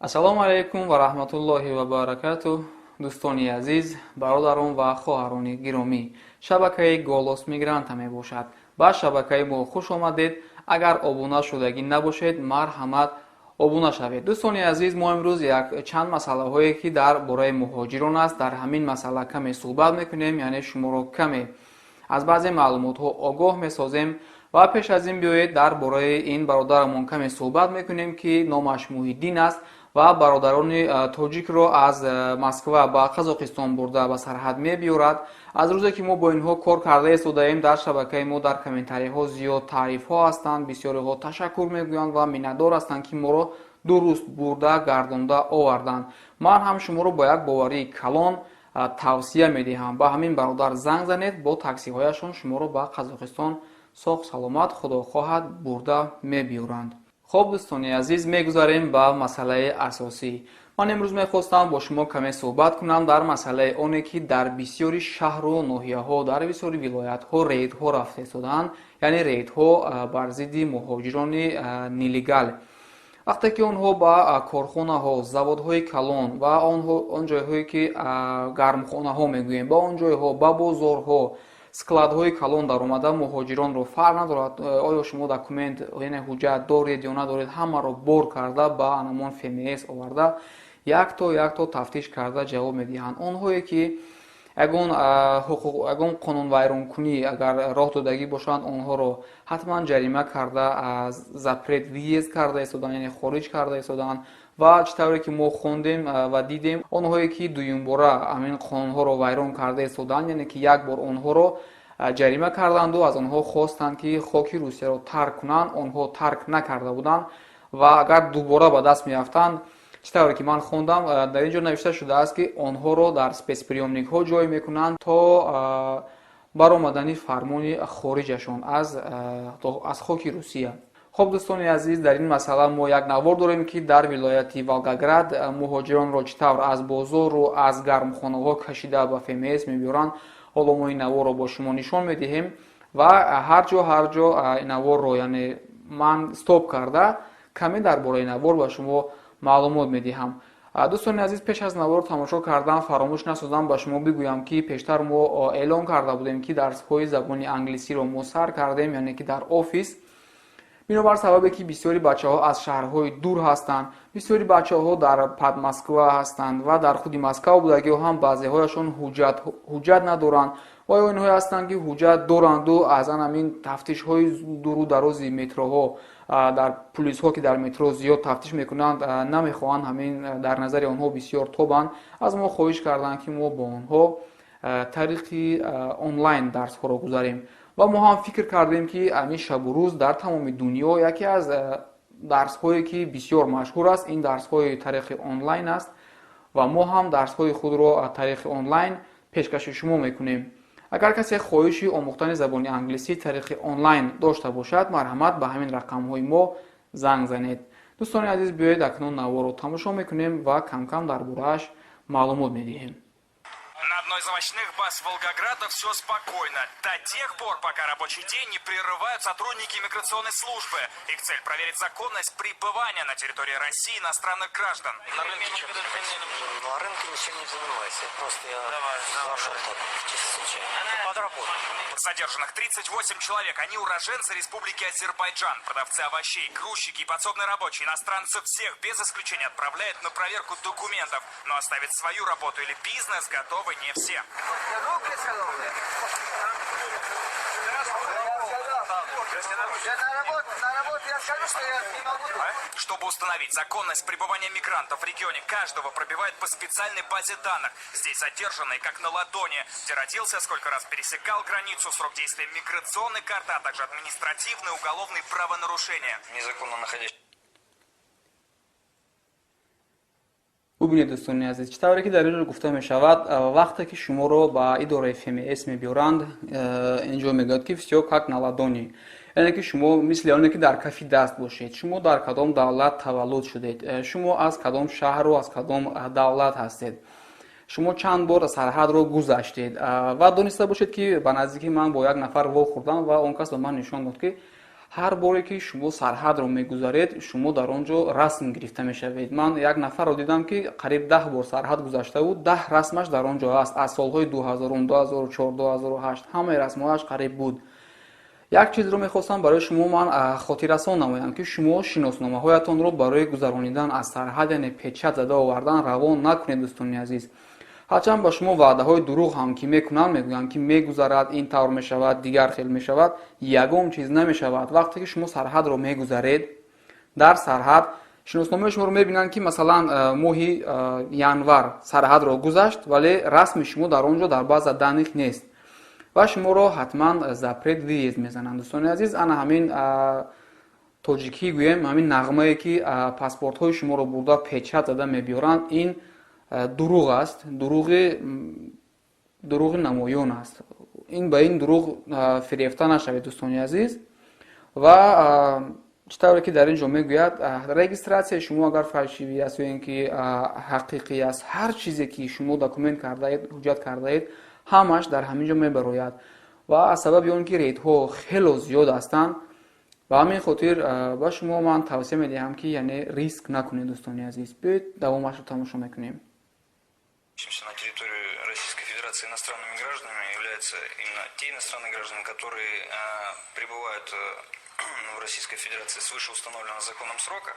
Ассалому алайкум ва раҳматуллоҳи ва баракатуҳ. Дӯстони азиз, бародарон ва хоҳарони гиромӣ, шабакаи «Голос мигранта» мебошад. Ба шабакаи мо хуш омадед. Агар обуна шудагӣ набошед, марҳамат, обуна шавед. Дӯстони азиз, мо имрӯз як чанд масъалаҳое, ки дар бораи муҳоҷирон аст, дар ҳамин масъала каме суҳбат мекунем, яъне шуморо каме аз баъзе маълумотҳо огоҳ месозем. Ва пеш аз ин биёед, дар бораи ин бародарамон каме суҳбат мекунем, ки номаш Муҳиддин аст ва бародарони тоҷикро аз Москва ба Қазоқистон бурда, ба сарҳад мебиёрад. Аз рӯзе ки мо бо инҳо кор карда истодаем, дар шабакаи мо дар комментариҳо зиёд таърифҳо ҳастанд. Бисёриҳо ташаккур мегӯянд ва миннатдор ҳастанд, ки моро дуруст бурда гардонда оварданд. Ман ҳам шуморо бо як боварии калон тавсия медиҳам: ба ҳамин бародар занг занед, бо таксиҳояшон шуморо ба Қазоқистон соғ саломат, худо хоҳад, бурда мебиёранд. Хоб, дӯстони азиз, мегузарем ба масъалаи асосӣ. Ман имрӯз мехостам бо шумо каме суҳбат кунам дар масъалаи оне, ки дар бисёри шаҳру ноҳияҳо, дар бисёри вилоятҳо рейдҳо рафта истодаанд, яъне рейдҳо бар зидди муҳоҷирони нелегал. Вақте ки онҳо ба корхонаҳо, заводҳои калон ва он ҷойҳое ки гармхонаҳо мегӯем, ба он ҷойҳо, ба бозорҳо, складҳои калон даромада, муҳоҷиронро, фарқ надорад, оё шумо документ, яъне ҳуҷҷат доред ё надоред, ҳамаро бор карда, ба анамон ФМС оварда, якто якто тафтиш карда ҷавоб медиҳанд. Онҳое ки ягон ҳуқуқ, ягон қонунвайронкунӣ агар роҳ додагӣ бошанд, онҳоро ҳатман ҷарима карда, запрет въезд карда истоданд, яъне хориҷ карда истоданд. Ва чӣ тавре ки мо хондем ва дидем, онҳое ки дуюмбора ҳамин қонунҳоро вайрон карда истоданд, яъне ки як бор онҳоро ҷарима карданду аз онҳо хостанд, ки хоки Русияро тарк кунанд, онҳо тарк накарда буданд ва агар дубора ба даст меафтанд, чӣ тавре ки ман хондам, дар ин ҷо навишта шудааст, ки онҳоро дар спецприёмникҳо ҷой мекунанд то баромадани фармони хориҷашон аз хоки Русия. Хоб, дӯстони азиз, дар ин масъала мо як навор дорем, ки дар вилояти Волгоград муҳоҷиронро чӣ тавр аз бозору аз гармхонаҳо кашида ба ФМС мебиёранд. Ҳоло мо ин наворро бо шумо нишон медиҳем ва ҳар ҷо, ҳар ҷо наворро, яъне ман стоп карда, каме дар бораи навор ба шумо маълумот медиҳам. Дӯстони азиз, пеш аз наворро тамошо кардан фаромӯш насозам ба шумо бигӯям, ки пештар мо эълон карда будем, ки дарсҳои забони англисиро мо сар кардем, яъне ки дар офис. Бинобар сабабе ки бисёри бачаҳо аз шаҳрҳои дур ҳастанд, бисёри бачаҳо дар Подмосква ҳастанд ва дар худи Москва будагиҳо ҳам баъзеҳояшон ҳуҷҷат надоранд ва ё инҳое ҳастанд, ки ҳуҷҷат доранду аз ан ҳамин тафтишҳои дуру дарози метроҳо, дар пулисҳо, ки дар метро зиёд тафтиш мекунанд, намехоҳанд, ҳамин дар назари онҳо бисёр тобанд. Аз мо хоҳиш карданд, ки мо бо онҳо тариқи онлайн дарсҳоро гузарем. Ва мо ҳам фикр кардем, ки ҳамин шабу рӯз дар тамоми дунё яке аз дарсҳое, ки бисёр машҳур аст, ин дарсҳои тариқи онлайн аст ва мо ҳам дарсҳои худро тариқи онлайн пешкаши шумо мекунем. Агар касе хоҳиши омӯхтани забони англисӣ тариқи онлайн дошта бошад, марҳамат, ба ҳамин рақамҳои мо занг занед. Дӯстони азиз, биёед, акнун наворро тамошо мекунем ва камкам дар борааш маълумот медиҳем. На одной из овощных баз Волгограда все спокойно. До тех пор, пока рабочий день не прерывают сотрудники миграционной службы. Их цель – проверить законность пребывания на территории России иностранных граждан. На рынке чем занимаетесь? Ну, а рынке ничем не занимаюсь. Я просто я зашел так, чисто случайно. Подработал. Задержанных 38 человек. Они уроженцы Республики Азербайджан. Продавцы овощей, грузчики и подсобные рабочие. Иностранцев всех без исключения отправляют на проверку документов. Но оставить свою работу или бизнес готовы не все. Руки сказал. Я на работу, я скажу, что я не могу. Чтобы установить законность пребывания мигрантов в регионе, каждого пробивают по специальной базе данных. Здесь задержанные как на ладони. Где родился, сколько раз пересекал границу, срок действия миграционной карты, а также административные и уголовные правонарушения. Незаконно находящиеся Бубинед, дӯстони азиз, чӣ тавре ки дар ин ҷо гуфта мешавад, вақте ки шуморо ба идораи ФМС мебиёранд, инҷо мегӯяд, ки всё как на ладони, яъне ки шумо мисли оне ки дар кафи даст бошед. Шумо дар кадом давлат таваллуд шудед, шумо аз кадом шаҳру аз кадом давлат ҳастед, шумо чанд бор сарҳадро гузаштед. Ва дониста бошед, ки ба наздикӣ ман бо як нафар вохӯрдам ва он кас ба ман нишон дод, ки Ҳар боре ки шумо сарҳадро мегузаред, шумо дар он ҷо расм гирифта мешавед. Ман як нафарро дидам, ки қариб 10 бор сарҳад гузашта буд, 10 расмаш дар он ҷо аст, аз солҳои 2000, 2004, 2008 ҳамаи расмҳояш қариб буд. Як чизро мехостам барои шумо ман хотиррасон намоям, ки шумо шиносномаҳоятонро барои гузаронидан аз сарҳад, яъне печать зада овардан, равон накунед, дӯстони азиз. Ҳарчанд ба шумо ваъдаҳои дурӯғ ҳам ки мекунанд, мегӯянд, ки мегузарад, ин тавр мешавад, дигар хел мешавад, ягон чиз намешавад. Вақте ки шумо сарҳадро мегузаред, дар сарҳад шиносномаи шуморо мебинанд, ки масалан моҳи январ сарҳадро гузашт, вале расми шумо дар он ҷо дар база данных нест ва шуморо ҳатман запрет въезд мезананд. Дӯстони азиз, ана ҳамин тоҷикӣ гӯем, ҳамин нағмае, ки паспортҳои шуморо бурда печать зада мебиёранд, ин дурӯғ аст, дурӯғи намоён аст. Ин ба ин дурӯғ фирефта нашавед, дӯстони азиз. Ва чӣ тавре ки дар ин ҷо мегӯяд, регистрация и шумо агар фальшивый аст ё ин ки ҳақиқӣ аст, ҳар чизе ки шумо документ кардаед, ҳуҷҷат кардаед, ҳамаш дар ҳамин ҷо мебарояд. Ва аз сабаби он ки рейдҳо хело зиёд ҳастанд, ба ҳамин хотир ба шумо ман тавсия медиҳам, ки яъне риск накунед, дӯстони азиз. Биёед, давомашро тамошо мекунем. На территорию Российской Федерации иностранными гражданами являются именно те иностранные граждане, которые пребывают в Российской Федерации свыше установленного законом срока.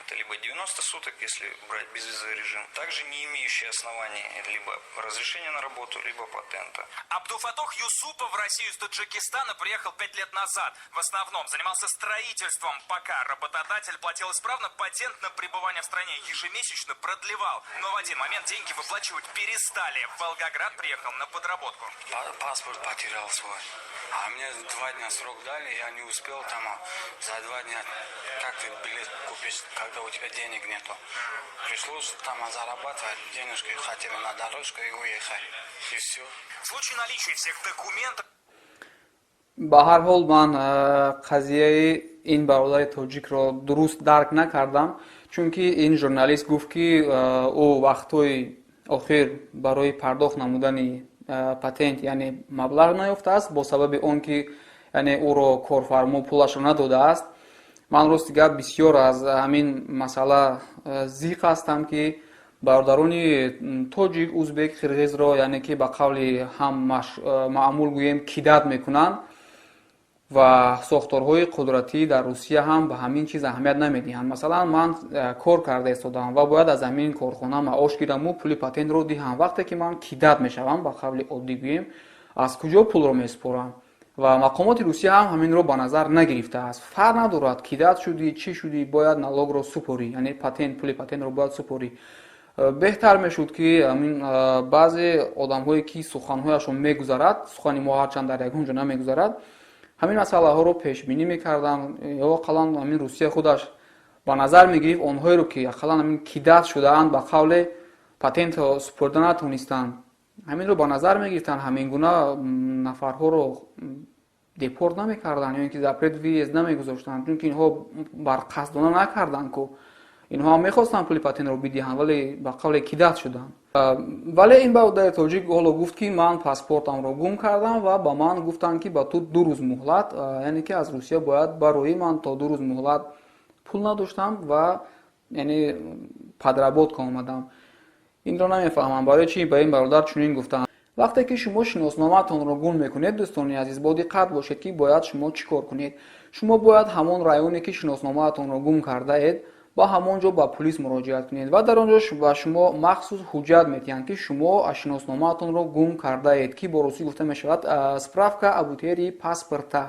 Это либо 90 суток, если брать безвизовый режим, также не имеющие оснований либо разрешения на работу, либо патента. Абдуфатох Юсупов в Россию из Таджикистана приехал 5 лет назад. В основном занимался строительством, пока работодатель платил исправно, патент на пребывание в стране ежемесячно продлевал. Но в один момент деньги выплачивать перестали. В Волгоград приехал на подработку. Паспорт потерял свой. А мне 2 дня срок дали, я не успел там, а за 2 дня как ты билет купишь, когда у тебя денег нету. Пришлось там зарабатывать денежки, хотели на дорожку и уехать. И все. В случае наличия всех документов Ба ҳар ҳол, ман қазияи ин бародари тоҷикро дуруст дарк накардам, чунки ин журналист гуфт, ки ӯ вақтҳои охир барои пардохт намудани патент, яъне маблағ наёфтааст, бо сабаби он ки яъне ӯро корфармо пулашро надодааст. Ман, рости гап, бисёр аз ҳамин масъала зиқ ҳастам, ки бародарони тоҷик, узбек, қирғизро, яъне ки ба қавли ҳам маъмул гӯем, кидать мекунанд ва сохторҳои қудратӣ дар Русия ҳам ба ҳамин чиз аҳамият намедиҳанд. Масалан, ман кор карда истодаам ва бояд аз ҳамин корхона маош гираму пули патентро диҳам. Вақте ки ман кидать мешавам, ба қавли оддӣ гӯем, аз куҷо пулро месупорам? Ва мақомоти Русия ҳам ҳаминро ба назар нагирифтааст. Фарқ надорад, кидать шудӣ, чӣ шудӣ, бояд налог ро супорӣ, яъне патент, пули патентро бояд супорӣ. Беҳтар мешуд, ки ҳамин баъзе одамҳое, ки суханҳояшон мегузарад, сухани мо ҳарчанд дар ягон ҷо намегузарад, ҳамин масъалаҳоро пешбинӣ мекарданд ё ақаллан ҳамин Русия худаш ба назар мегирифт онҳоеро, ки ақаллан ҳамин кидать шудаанд, ба қавле патентро супурда натонистанд, ҳаминро ба назар мегирифтанд, ҳамин гуна нафарҳоро депорт намекарданд ё ин ки запрет въезд намегузоштанд, чунки инҳо барқасдона накарданд ку, инҳо ҳам мехостанд пули патентро бидиҳанд, вале ба қавле кидать шуданд. Вале ин бародари тоҷик ҳоло гуфт, ки ман паспортамро гум кардам ва ба ман гуфтанд, ки ба ту 2 рӯз муҳлат, яъне ки аз Русия бояд бароӣ. Ман то 2 рӯз муҳлат пул надоштам ва яъне подработка омадам. Инро намефаҳмам, барои чӣ ба ин бародар чунин гуфтанд. Вақте ки шумо шиносномаатонро гум мекунед, дӯстони азиз, бо диққат бошед, ки бояд шумо чӣ кор кунед. Шумо бояд ҳамон районе, ки шиносномаатонро гум кардаед, ба ҳамон ҷо ба пулис муроҷиат кунед ва дар он ҷо ба шумо махсус ҳуҷҷат медиҳанд, ки шумо шиносномаатонро гум кардаед, ки бо русӣ гуфта мешавад справка об утере паспорта.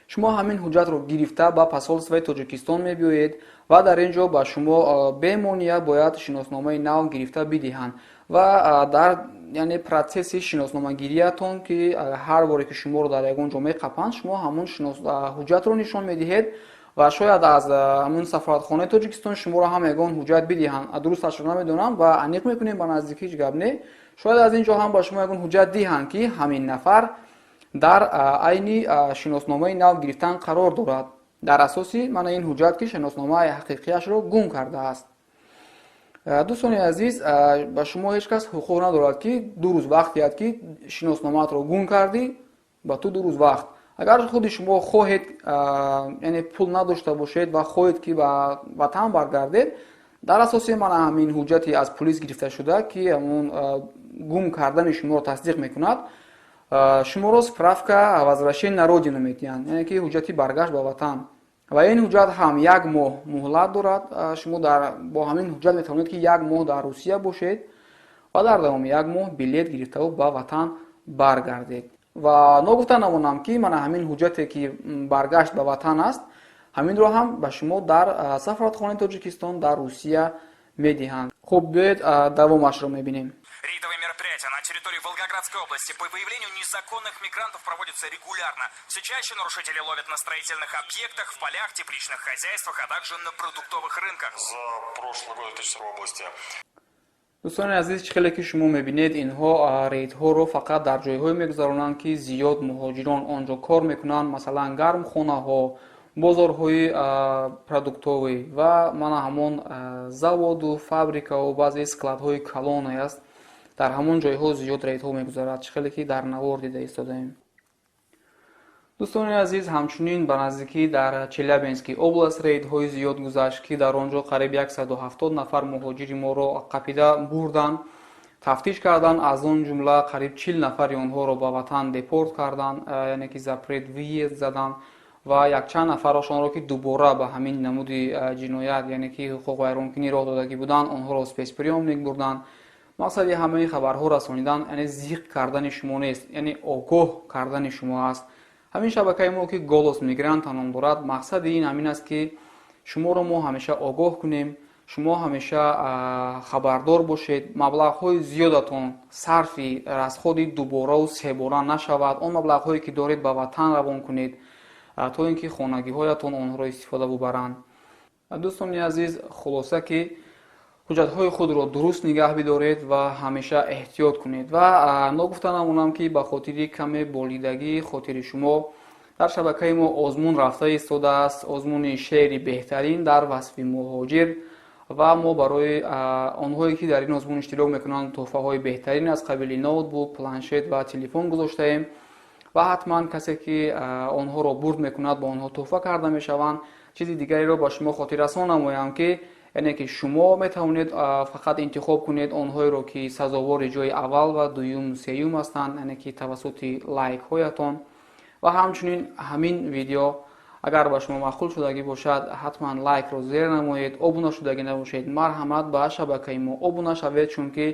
Шумо ҳамин ҳуҷҷатро гирифта ба посольство и Тоҷикистон мебиёед ва дар ин ҷо ба шумо бемонеа бояд шиносномаи нав гирифта бидиҳанд. Ва дар яъне процесс и шиносномагириятон, ки ҳар боре ки шуморо дар ягон ҷо меқапанд, шумо ҳамон ҳуҷҷатро нишон медиҳед ва шояд аз ҳамон сафоратхонаи Тоҷикистон шуморо ҳам ягон ҳуҷҷат бидиҳанд. Дурусташро намедонам ва аниқ мекунем ба наздикӣ, ҳеҷ гап не, шояд аз ин ҷо ҳам ба шумо ягон ҳуҷҷат диҳанд, ки ҳамин нафар дар айни шиносномаи нав гирифтан қарор дорад дар асоси мана ин ҳуҷҷат, ки шиносномаи ҳақиқияшро гум кардааст. Дӯстони азиз, ба шумо ҳеҷ кас ҳуқуқ надорад, ки 2 рӯз вақт диҳад, ки шиносномаатро гум кардӣ, ба ту 2 рӯз вақт. Агар худи шумо хоҳед, яъне пул надошта бошед ва хоҳед, ки ба ватан баргардед, дар асоси мана ҳамин ҳуҷҷати аз пулис гирифташуда, ки ҳамон гум кардани шуморо тасдиқ мекунад, шуморо справка о возвращении на родину медиҳанд, яъне ки ҳуҷҷати баргашт ба ватан. Ва ин ҳуҷҷат ҳам як моҳ муҳлат дорад. Шумо бо ҳамин ҳуҷҷат метавонед, ки як моҳ дар Русия бошед ва дар давоми як моҳ билет гирифтаву ба ватан баргардед. Ва ногуфта намонам, ки мана ҳамин ҳуҷҷате, ки баргашт ба ватан аст, ҳаминро ҳам ба шумо дар сафоратхонаи Тоҷикистон дар Русия медиҳанд. Хуб, биёед, давомашро мебинем. Рейдовые мероприятия на территории Волгоградской области по выявлению незаконных мигрантов проводятся регулярно. Все чаще нарушители ловят на строительных объектах, в полях, тепличных хозяйствах, а также на продуктовых рынках. За прошлый год в области Дӯстони азиз, чӣ хеле ки шумо мебинед, инҳо рейдҳоро фақат дар ҷойҳое мегузаронанд, ки зиёд муҳоҷирон он ҷо кор мекунанд, масалан, гармхонаҳо, бозорҳои продуктовӣ ва мана ҳамон заводу фабрикаву баъзе складҳои калоне аст. Дар ҳамон ҷойҳо зиёд рейдҳо мегузарад, чӣ хеле ки дар навор дида истодаем. Дӯстони азиз, ҳамчунин ба наздикӣ дар Челябинский област рейдҳои зиёд гузашт, ки дар он ҷо қариб 170 нафар муҳоҷири моро қапида бурданд, тафтиш карданд. Аз он ҷумла қариб 40 нафари онҳоро ба ватан депорт карданд, яъне ки запрет въезд заданд, ва якчанд нафарошонро, ки дубора ба ҳамин намуди ҷиноят, яъне ки ҳуқуқвайронкунӣ роҳ додагӣ буданд, онҳоро спецприёмник бурданд. Мақсади ҳамаи хабарҳо расонидан, яъне зиқ кардани шумо нест, яъне огоҳ кардани шумо аст. Ҳамин шабакаи мо, ки «Голос мигранта» ном дорад, мақсади ин ҳамин аст, ки шуморо мо ҳамеша огоҳ кунем, шумо ҳамеша хабардор бошед, маблағҳои зиёдатон сарфи расходи дубораву себора нашавад. Он маблағҳое, ки доред, ба ватан равон кунед, то ин ки хонагиҳоятон онҳоро истифода бубаранд. Дӯстони азиз, хулоса, ки ҳуҷҷатҳои худро дуруст нигаҳ бидоред ва ҳамеша эҳтиёт кунед. Ва ногуфта намонам, ки ба хотири каме болидагии хотири шумо дар шабакаи мо озмун рафта истодааст, озмуни шеъри беҳтарин дар васфи муҳоҷир. Ва мо барои онҳое, ки дар ин озмун иштирок мекунанд, тӯҳфаҳои беҳтарин аз қабили ноутбук, планшет ва телефон гузоштаем. Ва ҳатман касе, ки онҳоро бурд мекунад, ба онҳо тӯҳфа карда мешаванд. Чизи дигареро ба шумо хотиррасон намоям, ки яъне ки шумо метавонед фақат интихоб кунед онҳоеро, ки сазовори ҷои аввал ва дуюм, сеюм ҳастанд, яъне ки тавассути лайкҳоятон. Ва ҳамчунин ҳамин видео агар ба шумо маъқул шудагӣ бошад, ҳатман лайкро зер намоед. Обуна шудагӣ набошед, марҳамат, ба шабакаи мо обуна шавед, чунки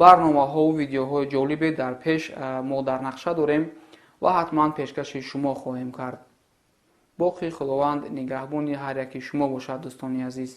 барномаҳову видеоҳои ҷолибе дар пеш мо дар нақша дорем ва ҳатман пешкаши шумо хоҳем кард. Боқӣ Худованд нигаҳбони ҳар яки шумо бошад, дӯстони азиз.